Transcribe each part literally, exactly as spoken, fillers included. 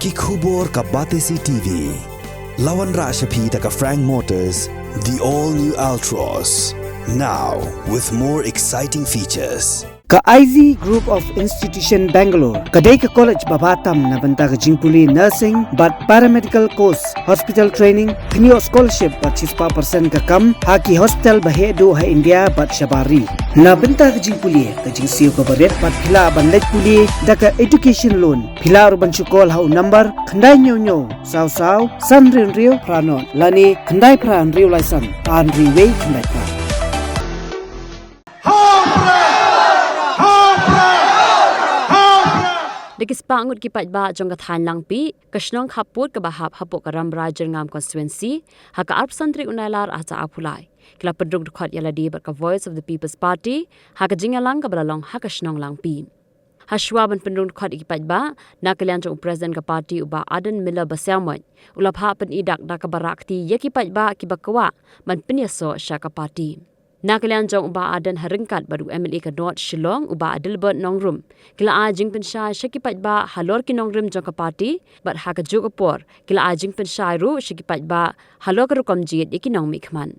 Ki khubor ka Batesi T V. La wanrah sha phi da ka Frank Motors, the all new Altroz. Now with more exciting features. Ka Ivy Group of Institution Bangalore ka dei ka college ba bha tam na bynta ka jingpule nursing bad paramedical course, hospital training, pynïoh scholarship bad shispah percent ka kam ha ki hospital ba heh duh ha India bad shabar ri. Na bynta ka jingpule, ka jingsiew kaba rit bad phi lah ban leit pule da ka education loan. Phi lah ruh ban shu call ha u number khyndai hynñiew hynñiew saw saw san hynriew hynriew phra nod lane khyndai phra hynriew lai san ar hynriew wei khyndai phra. Da ki spah ngut ki paidbah jong ka thaiñ Langpih, ka shnong khappud kaba hap hapoh ka Rambrai Jyrngam constituency, ha ka arphew san tarik u Nailar arhajar arphew lai, ki la pynrung dkhot ïa lade bad ka Voice of the People's Party ha ka jingïalang kaba la long ha ka shnong Langpih. Hashwa ban pynrung dkhot ïa ki paidbah, na ka liang jong u President ka party u Bah Ardent Miller Basaiawmoit, u la phah pyni dak da kaba rah kti ïa ki paidbah kiba kwah ban pynïasoh sha ka party. Na ka liang jong u Bah Ardent ha ryngkat bad u M L A ka North Shillong u Bah Adelbert Nongrum, ki la ai jingpynshai sha ki paidbah halor ki nongrim jong ka party bad ha kajuh ka por ki la ai jingpynshai ruh sha ki paidbah halor ka rukom jied ïa ki nongmihkhmat.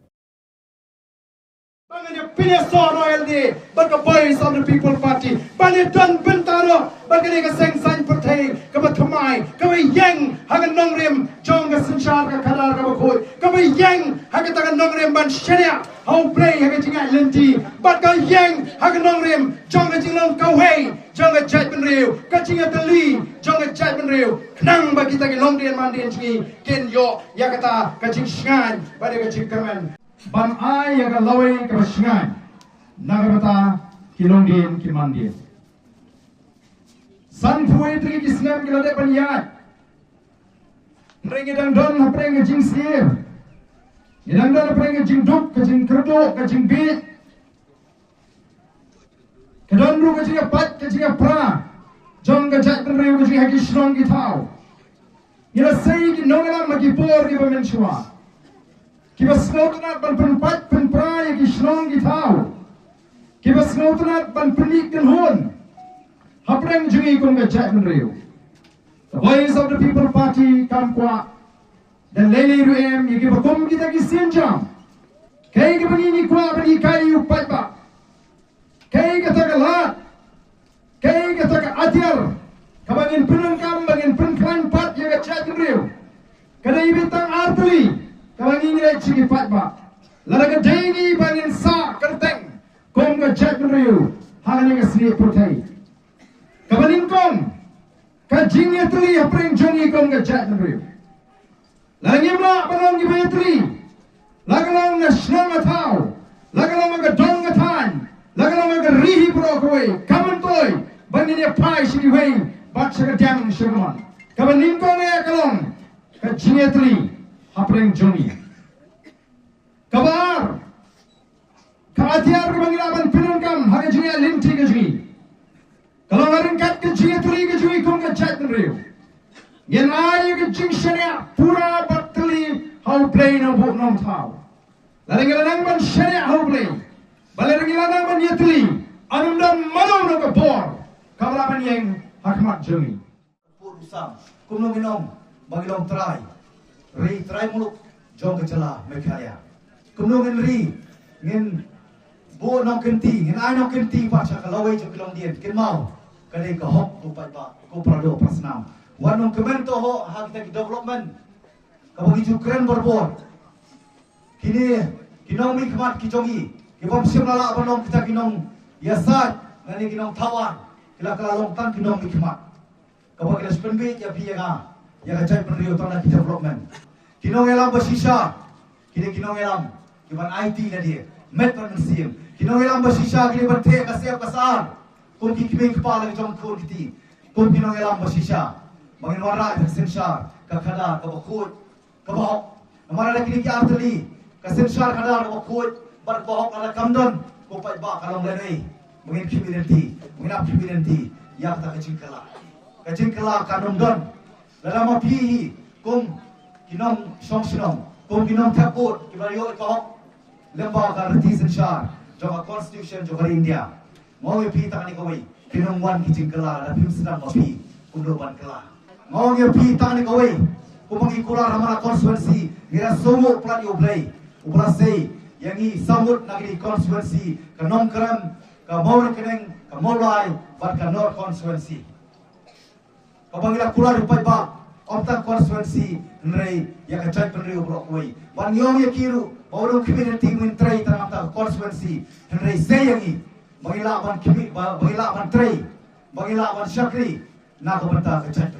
Ba ngan ïa pynïasoh noh ïa lade bad ka Voice of the People Party, ba ngan don bynta noh bad kane ka seng saiñ pyrthei kaba thymmai, kaba ïeng ha ka nongrim jong ka synshar ka khadar kaba khuid, kaba ïeng ha kata ka nongrim ban shaniah ha U Blei ha ka jingïaid lynti, bad ka ïeng ha ka nongrim jong ka jinglong kawei jong ka jaitbynriew, ka jingïatylli jong ka jaitbynriew, khnang ba kita ki longdien mandien jong ngi kin ïoh ïa kata ka jingshngaiñ bad ïa ka jingkyrmen. Ban ai ïa ka lawei kaba shngaiñ na ka bynta ki longdien ki mandien. Sanphew wei tylli ki snem ki la dep ban ïaid. Hynrei ngi dang don hapdeng ka jingsyier. Ngi dang don hapdeng ka jingduk, ka jingkyrduh, ka jingbieit. Ka don ruh ka jingïapait, ka jingïapra jong ka jaitbynriew ka jong ngi ha ki shnong ki thaw. Ngi la sei ki nongïalam ha ki por kiba mynshuwa, kiba sngewtynnat ban pynpait pynpra ïa ki shnong ki thaw, kiba sngewtynnat ban pynmih kynhun hapdeng jong ngi kum ka jaitbynriew. The Voice of the People Party kam kwah da lei lei ruh em ïa kiba kum kita ki sienjam. Kaei kaba ngi ngi kwah ban hikai ïa u paidbah? Kaei kata ka lad? Kaei kata ka atiar kaba ngin pyndonkam ba ngin pynkhlaiñ pat ïa ka jaitbynriew? Ka dei beit tang ar tylli kaba ngi ngi leit sha ki paidbah. Lada ka dei ngi ba ngin sah kyrteng kum ka jaitbynriew ha kane ka snieh pyrthei, kaba nyngkong, ka jingïatylli hapdeng jong ngi kum ka jaitbynriew. Lada ngim lah ban long kiba ïatylli, la ka long na shnong na thaw, la ka long na ka dong ka thaiñ, la ka long na ka ri hi baroh kawei, kam myntoi ba ngin ïa phai sha kiwei bad sha kadiang sha kamon. Kaba nyngkong eh ka long ka jingïatylli hapdeng jong ngi. Kaba ar, ka atiar kaba ngi lah ban pyndonkam ha ka jingïaid lynti ka jong ngi ka long ha ryngkat ka jingïatylli ka jong ngi kum ka jaitbynriew. Ngin ai ka jingshaniah pura bad tylli ha U Blei Nongbuh Nongthaw. Lada ngi la nang ban shaniah ha U Blei, bad lada ngi la nang ban ïatylli, ym don mano mano ka bor kaba lah ban ïeng ha khmat jong ngi. Pur u sam, kumno ngin ong ba ngi long trai ri, trai muluk jong ka jylla Meghalaya? Kumno ngin ri, ngin buh nongkynti, ngin ai nongkynti pat sha ka lawei jong ki longdien? Kynmaw, ka dei ka hok ko paidbah, ko para doh para snam. Wat nongkmen to ho ha kita ki development kaba ngi ju kren barabor. Kine ki nongmihkhmat ki jong ngi, ki bym shym la lah ban long kita ki nongïasaid lane ki nongthaw ar, ki la kylla long tang ki nongmihkhmat. Kaba ki la shu pynbeit ïa phi ïa nga, ïa ka jaitbynriew tang na ki development. Ki nongïalam ba shisha, kine ki nongïalam kiban aiti lade met bad mynsiem. Ki nongïalam ba shisha, kine ban theh ka sep ka sar kum ki kmie kpa la ki jong khun kti, kum ki nongïalam ba shisha. Ba ngin wanrah ïa ka synshar ka khadar kaba khuid, kaba hok. Namar lada kine ki ar tylli, ka synshar khadar kaba khuid bad kaba hok lada kam don, ko paidbah, ka long lehnoh ba ngin khmih lynti, ba ngin ap khmih lynti ïa kata ka jingkylla. Ka jingkylla kan ym don lada ma phi hi kum ki nongshong shnong, kum ki nongthep vote kiba la ïoh ïa ka hok lyngba ka riti synshar jong ka constitution jong ka ri India. Nga ong ïa phi tang kane kawei, kin ym wan ki jingkylla lada phim sdang ma phi kumno ban kylla. Nga ong ïa phi tang ne kawei, kumba ngi kular ha mana constituency, ngi la sngewthuh palat ïa U Blei uba la sei ïa ngi saw ngut na kine constituency, ka Nongkrem, ka Mawryngkneng, ka Mawlai bad ka North constituency. Kaba ngi la kular ïa u paidbah, ym tang constituency, hynrei ïa ka jaitbynriew baroh kawei. Bad ngi ong ïa ki ruh ba u dang khmih lynti myntrei tang namar ka constituency, hynrei sei ïa ngi ba ngi lah ban khmih, ba ngi lah ban trei, ba ngi lah ban shakri na ka bynta ka jaitbynriew.